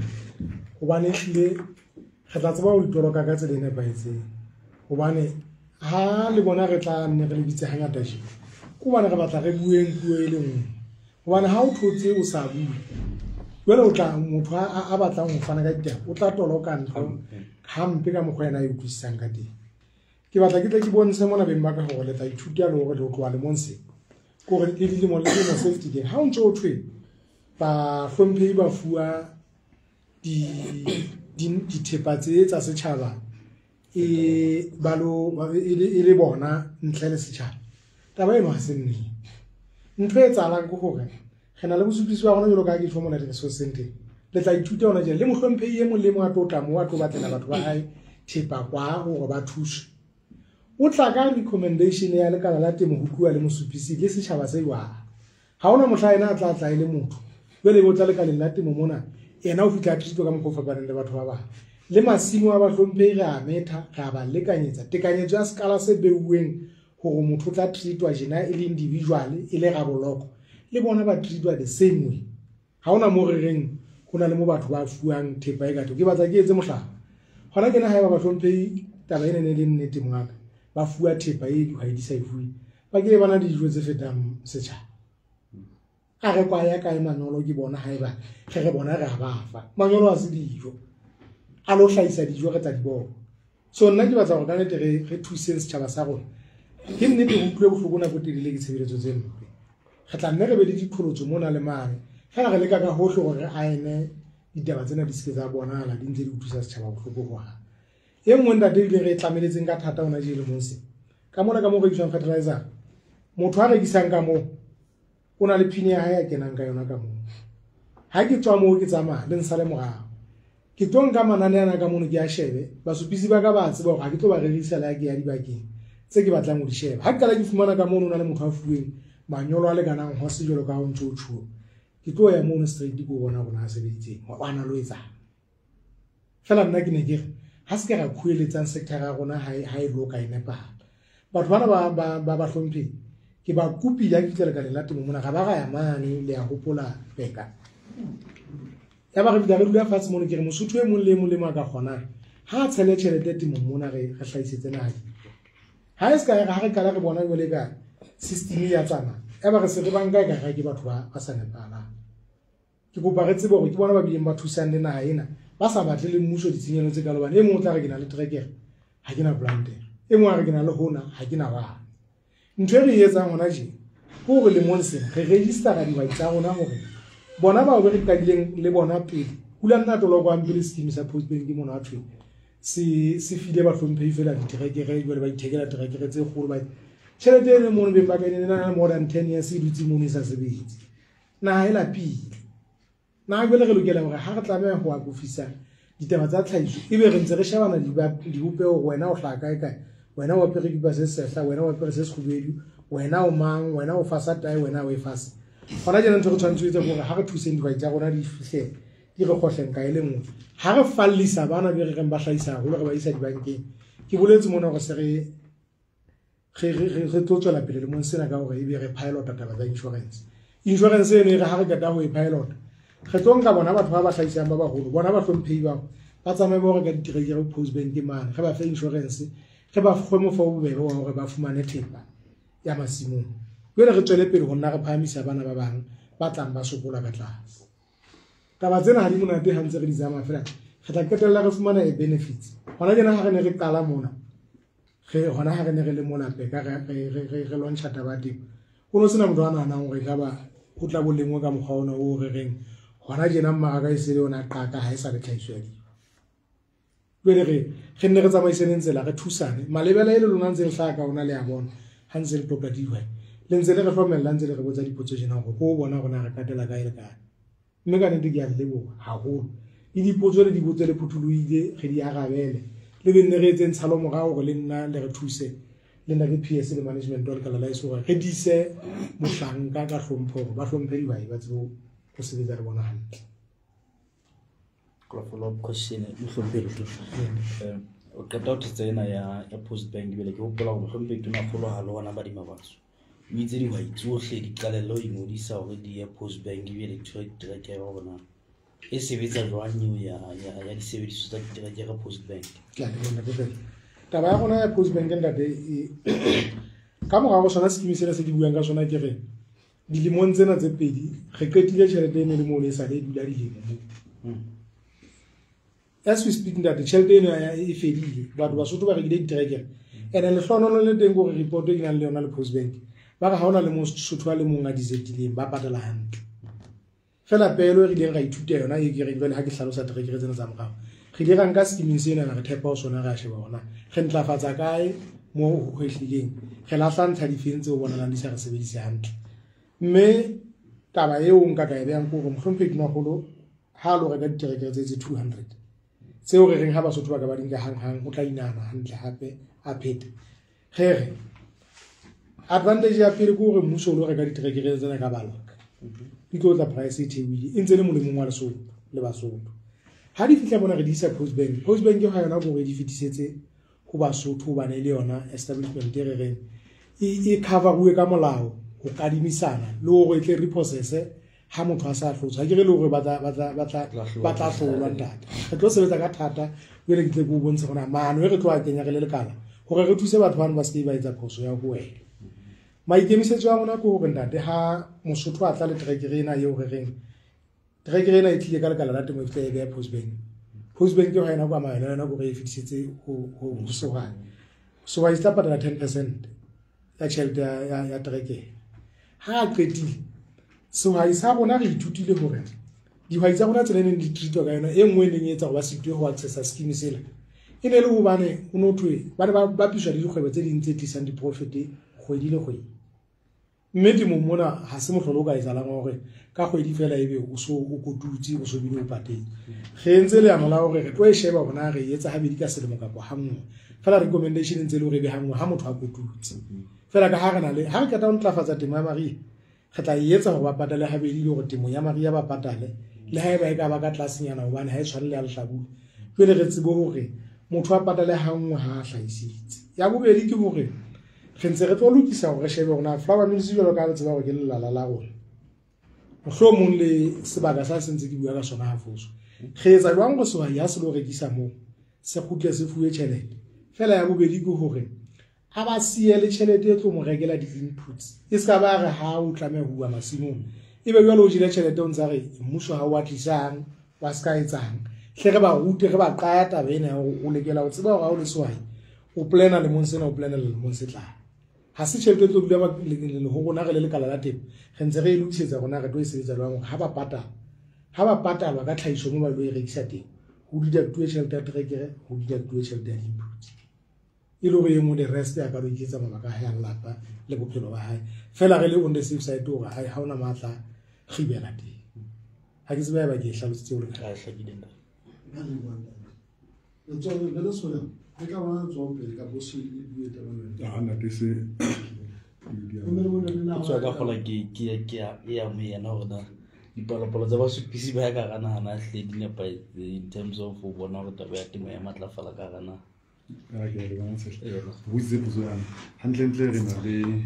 Hobane ehlile re tla tseba ho di toloka ka tsela e nepahetseng. Hobane ha le bona re tla nne re le bitse hangata tje, ke hobane re batla re bueng puo e le nngwe. Hobane ha o thotse o sa bue, jwale o tla motho a batlang ho fana ka ditaba o tla toloka ntho hampe ka mokgwa yena a e utlwisisang ka teng. Ke batla ke tle ke bontshe mona beng ba ka hore le tla ithuta le hore le tloha lemong se. Kore le dilemo le dilemo se fetileng ha o ntso o thwe bahlomphehi ba fuwa dithepa tse tsa setjhaba e le bona ntle le setjhaba. Taba eno ha se nnete. Ntho e etsahalang ke hore re na le bosupisi ba rona jwalo ka ha ke tjho mona di-resource centeng. Le tla ithuta hona jwale le mohlomphehi e mong le mong a tlo tla moo a tlo batlela batho ba hae thepa kwa hore ba thuswe. O tla ka recommendation ya lekala la temo ho tluwa le mosupisi le setjhaba se jwang. Ha hona mohla ena a tla tla e le motho. Jwale bo tla lekaleng la temo mona, yena o fihla a treatwa ka mokgwa o fapaneng le batho ba bang. Le masimo a bahlomphehi re a metha, re a ba lekanyetsa. Tekanyetso ya sekala se beuweng hore motho o tla treatwa jena e le individual, e le raboloko, le bona ba treatwa the same way. Ha hona mo re reng ho na le mo batho ba fuwang thepa e ka thoko. Ke batla ke etse mohlala. Hona tjena haeba bahlomphehi taba ena ne le nnete mongaka, ba fuwa thepa e dihwai di sa e fuwe, ba ke ba na le dijo tse fetang setjhaba. A re kwa ya kae manyolo ke bona haeba re bona re a ba fa. Manyolo a se dijo. A lo hlahisa dijo re tla di bona. So nna ke batla gore ka nnete re thuseng setšhaba sa rona. Ke nnete re utlwile bohloko nako e telele ke tshebeletso tse mpe. Re tla nne re be le diqholotso mona le mane. Fela re leka ka hohle gore re aene ditaba tsena di seke tsa bonahala di ntse di utlwisa setšhaba bohloko hohang. E nngwe ntate ebile re e tlameletseng ka thata hona tje lemong sena. Ka mona ka moo rekiswang fertilizer, motho a rekisang ka moo o na le pin ya hae a kenang ka yona ka moo. Ha ke tswa moo ke tsamaya le nsale morao. Ke tlo nka manane ana ka mono ke a shebe, basupisi ba ka ba tseba hore ha ke tlo ba rerisa le ha ke ya dibakeng tse ke batlang ho di sheba. Ha ke qala ke fumana ka mono ho na le motho a fuweng manyolo a lekanang ho se jwalo ka ha o ntso o tjhuwa. Ke tlo ya mono straight ke o bona hore na sebeditseng, wa na lo etsang. Fela nna ke ne ke re ha se ke ra khueletsang sector ya rona ha e loka e nepahala. Batho bana ba hlomphehi ke ba kopile ha ke fihla lekaleng la temo mona, ra ba ra ya mane le ya hopola Beka. Ya ba re fihla re dula fatshe mono, ke re Mosotho e mong le e mong le mong a ka kgonang ha a tshele tjhelete temong mona re hlahisetse naha. Ha e se ka ya re ha re qala re bona jwale ka system ya tsamaya, ya ba re se re banka e ka re ke batho ba sa nepahalang. Ke kopa re tsebe hore ke bona ba bileng ba thusang le naha ena, ba sa batle le mmuso ditshenyehelo tse kalo hobane e mong o tla re ke na le terekere, ha ke na plantere. E mong a re ke na le hona, ha ke na wane. Ntho e re e etsang hona tje ke hore lemong sena re registera dihwai tsa rona hore bona bao be re qadileng le bona pele, hula nna tolokwang pele scheme sa Post Bank mona thwe se file bahlomphehi fela diterekere, jwale ba ithekela terekere tse kgolo ba tjhelete eno mono beng ba ka ene na more than 10 years e dutse mono e sa sebetse. Naha e lapile. Naha jwale re lokela hore ha re tlameha ho akofisa ditaba tsa tlhahiso, ebe re ntse re shebana dibopeho hore wena o hlaha kae kae, wena o apere dikipa se sehla, wena o apere se sekgubedu, wena o mang, wena o fasa tae, wena o e fasa. Hona tjena ntho re tshwanetse ho etsa ke hore ha re thuseng dihwai tsa rona di fihle di re kgohleng ka e le nngwe. Ha re fallisa bana be re reng ba hlahisa haholo re ba isa dibankeng. Ke boletse mona hore se re tlo tswela pele lemong sena ka hore ebe re pilota taba tsa insurance. Insurance eno e re ha re qeta ho e pilota, re tlo nka bona batho ba ba hlahisang ba baholo, bona ba hlomphehi bao, ba tsamaye ba ho reka diterekere Post Bank mane, re ba fe insurance, re ba fe mokgwa o bobebe wa hore ba fumane thepa ya masimong. Jwale re tswele pele ho nna re phahamisa bana ba bang ba tlang ba sokola ka tlase. Taba tsena ha di monate ha ntse re di tsamaya fela, re tla qetella re fumana e benefits. Hona tjena ha re ne re qala mona, re hona ha re ne re le mona Beka re launcha taba ya temo, ho no sena motho a nahanang hore ekaba ho tla bo lengwe ka mokgwa ona o re reng hona tjena mmaraka e se le yona qaka ha e sa le tlhahiso ya dijo. Jwale re nne re tsamaisaneng tsela, re thusane. Malebela e le lona ntse le hlaha ka ona le a bona ha ntse le qoqa dihwai, le ntse le re hlomella, ntse le re botsa dipotso tjena hore ko bona rona re qetela kae le kae. Mme ka nnete ke a le leboha haholo. Le dipotso le di botse le phuthulohile, re di arabele. Le be nne re etseng tshalo morao hore le nna le re thuse, le nna ke PS le management wa lekala la heso hore re dise mohlanka ka hlompho hore ba hlomphe dihwai ba tsebe ho sebetsa le bona hantle. Ka follow up question, mohlomphehi Letlotlo. O qeta ho thetsa ena ya Post Bank, ebile ke hopola hore mohlomphehi Tonakgolo ha le hona badima batho. O itse dihwai tsohle di qalelle ho ingodisa hore di ye Post Bank ebile di thole diterekere hore na e sebetsa jwang eo ya disebediswa tsa diterekere Post Bank. Ke a leboha, Ntate Fela. Taba ya rona ya Post Bank ntate, ka mora ho sona scheme sena se ke buang ka sona ke re dilemong tsena tse pedi re qetile tjhelete e ne le mono e sale e dula dilemo moo. As we speak ntate, tjhelete eno e fedile, batho Basotho ba rekile diterekere. Ene lehlohonolo le teng ke hore report e ke nang le yona le Post Bank, ba re ha hona le Mosotho a le mong a desertileng, ba patala hantle. Fela pehelo e re ileng ra ithuta yona e ke reng jwale ha ke hlalosa terekere tsena tsa morao, re ile ra nka scheming sena re thepa ho sona, re a sheba hore na re ntlafatsa kae mo ho hwehlileng, re lahla ntlha difeng tseo bonalang di sa re sebedise hantle. Mme taba eo nka ka e behang ke hore mohlomphehi Tonakgolo ha a lo reka diterekere tse 200 tseo re reng ha Basotho ba ka ba di nka hanghang, o tla inahana hantle hape a phete. Re re advantage ya pele ke hore mmuso o lo reka diterekere tsena ka bulk, di tlo tla price e theohile, e ntse le molemong wa Lesotho le Basotho. Ha di fihla mona re di isa Post Bank, Post Bank ha yona hore di fetisetse ho Basotho hobane e le yona establishment e re reng e cover-uwe ka molao ho kadimisana le hore e tle repossess ha motho a sa hlotswe. Ha ke re le hore ba tla hlolwa ntate. Re tlo sebetsa ka thata jwale ke tle ke o bontshe hore na maano e re tlo a kenya re le lekala hore re thuse batho bano ba se ke ba etsa phoso ya ho wela. Maikemisetso a rona ke hore ntate ha Mosotho a tla le terekere ena eo re reng terekere ena e tlile ka lekala la temo e fihla e beha Post Bank. Postbank ha ena kwa maelo yona gore e fetisetse ho sehwai. Sehwai se tla patala 10% ya tjhelete ya terekere. Ha a qetile, sehwai sa rona re ithutile hore dihwai tsa rona tsela e neng di treatwa ka yona, e nngwe e neng e etsa hore ba sitwe ho accessa scheme sela, e ne le hobane ho no thwe ba ne ba bapiswa le dikgwebo tse ding tse tlisang di-profit kgwedi le kgwedi. Mme temong mona ha se mohlolo o ka etsahalang hore ka kgwedi fela ebe o so o kotutse, o so bile o patetse. Re entse leano la hore re tlo e sheba hore na re e etsa habedi ka selemo kapa ha nngwe. Fela recommendation e ntse e le hore e be ha nngwe ha motho a kotutse. Fela ka ha re na le, ha re qeta ho ntlafatsa temo ya mariha, re tla e etsa hore ba patale habedi le hore temo ya mariha ba patale, le haeba e ka ba ka tlasenyana hobane ha e tshwane le ya lehlabula. Jwale re tsebe hore motho a patale ha nngwe ha a hlahisitse. Ya bobedi ke hore re ntse re tlo lokisa hore re shebe hore na flour mills jwalo ka ha re tseba hore ke lelala la rona, mohlomong le sebaka sa se ntse ke bua ka sona ha foso. Re etsa jwang hore sehwai ha se lo rekisa moo se kgutle se fuwe tjhelete? Fela ya bobedi ke hore a ba siye le tjhelete e tlo mo rekela di-inputs, e ska ba re ha o tlameha ho bua masimong ebe jwale o jele tjhelete o ntsa re mmuso ha o a tlisang wa ska etsang. Hle re ba rute, re ba qaya taba ena ya hore o lokela ho tseba hore ha o le sehwai o plana lemong sena, o plana lemong se tlang. Ha se tjhelete e tlo dula ho rona re le lekala la temo, re ntse re e lokisetsa rona re tlo e sebetsa jwang hore ha ba patalwa ka tlhahiso moo ba lo e rekisa teng, ho deductuwe tjhelete ya terekere, ho deductuwe tjhelete ya di-inputs, e le hore e nngwe the rest ya ka lo iketsa mabaka a hae a lelapa le bophelo ba hae. Fela re le on the safe side hore ha hona matla kgibela teng. Ha ke tsebe haeba ke e hlalositse hore Ha e hlakile ntate. Tswa ka kgola ke ya mo yena hore na dipalopalo tsa basupisi ba ya ka hara naha na hle di nepahetse in terms of ho bona hore taba ya temo ya matlafala ka hara naha. Botse potso yana. Hantlentle re na le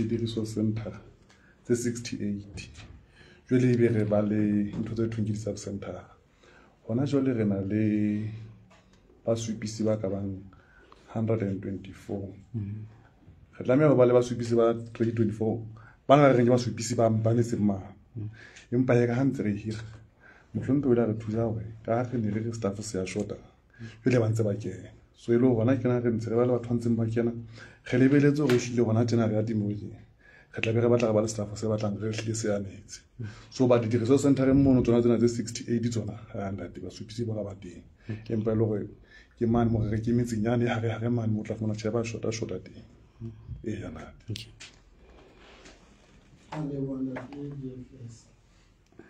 di-resource center tse 68. Jwale ebe re ba le ntho tse thweng ke di-sub center. Hona jwale re na le basupisi ba ka bang 124. Re tlameha ho ba le basupisi ba 2024. Ba na re reng ke basupisi ba metseng mane. Empa ya ka ha ntse re hira, mohlomong o ile a re thusa hore ka ha re ne re re staff se ya shota, jwale ba ntse ba kena. So e le hore hona kena re ntse re ba le batho ba ntseng ba kena, re lebeletse hore ehlile hona tjena re ya temong, re tla be re batla re ba le staff se batlang re hlile se anetse. So ba di-resource center mono tsona tsena tse 68 tsona, ha ntate basupisi ba ba teng. Empa e le hore ke mane mo re ke metseng yane hare hare mane mo tla fumana tjhe ba shota shota teng. Eya ntate. A leboha ntate DFS.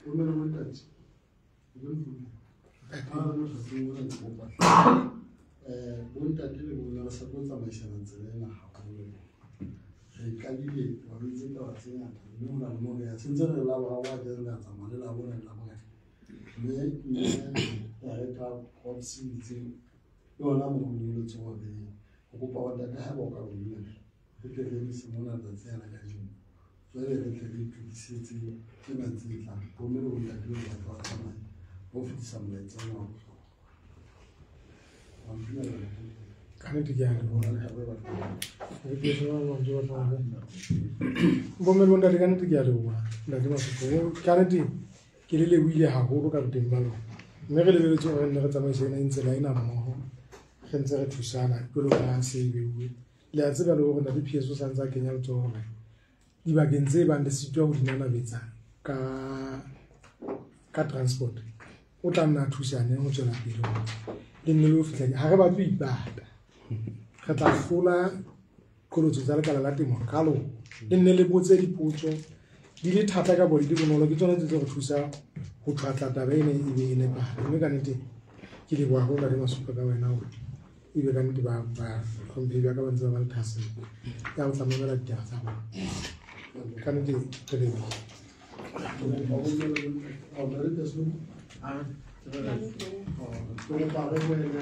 Bomme le bontate, bontate le bomme re sa tlo tsamaisana tsela ena haholo. Re qadile wa ntse taba tse ngata, mme ho na le moo re ya sentse re la boraro a ke re ka tsamaya le labone le laboraro. Mme director crops itse le ona mo le tsoho le ho kopa bontate ha ba o ka re dumella, re tle re emise mona letsatsi lena kajeno. Jwale re tle re itokisetse tsena tse tlang. Bomme le bontate le batho ba tsamaya ho fetisa molaetsa ona wa bohlokwa. Wa ntumella ntate? Ka nnete ke a leboha. Bomme le bontate, ka nnete ke a leboha. Ntate Masupha, ka nnete ke le lebohile haholo ka boteng ba lona. Mme re lebeletse hore re nne re tsamaise ena tsela ena mmoho, re ntse re thusana jwalo ka ha se e beuwe. Le a tseba le hore ntate PS o sa ntse a kenya letsoho hore dibakeng tse bang le sitwa ho di nanabetsa ka transport, o tla nna a thusane ho tswela pele hore le nne le ho fihla. Ha re batle ho ipata, re tla hlola qholotso tsa lekala la temo ka lona. Le nne le botse dipotso di le thata ka bodi di bonolo, ke tsona tse tlo re thusa ho tjhwatla taba ena e be e nepahale. Mme ka nnete ke leboha haholo Ntate Masupha ka wena hore ebe ka nnete ba hlomphehi ba ka ba ntse ba ba le thahasello ya ho tla mamela ditaba tsa rona. Ka nnete re lebohile. Ke kopa re boele re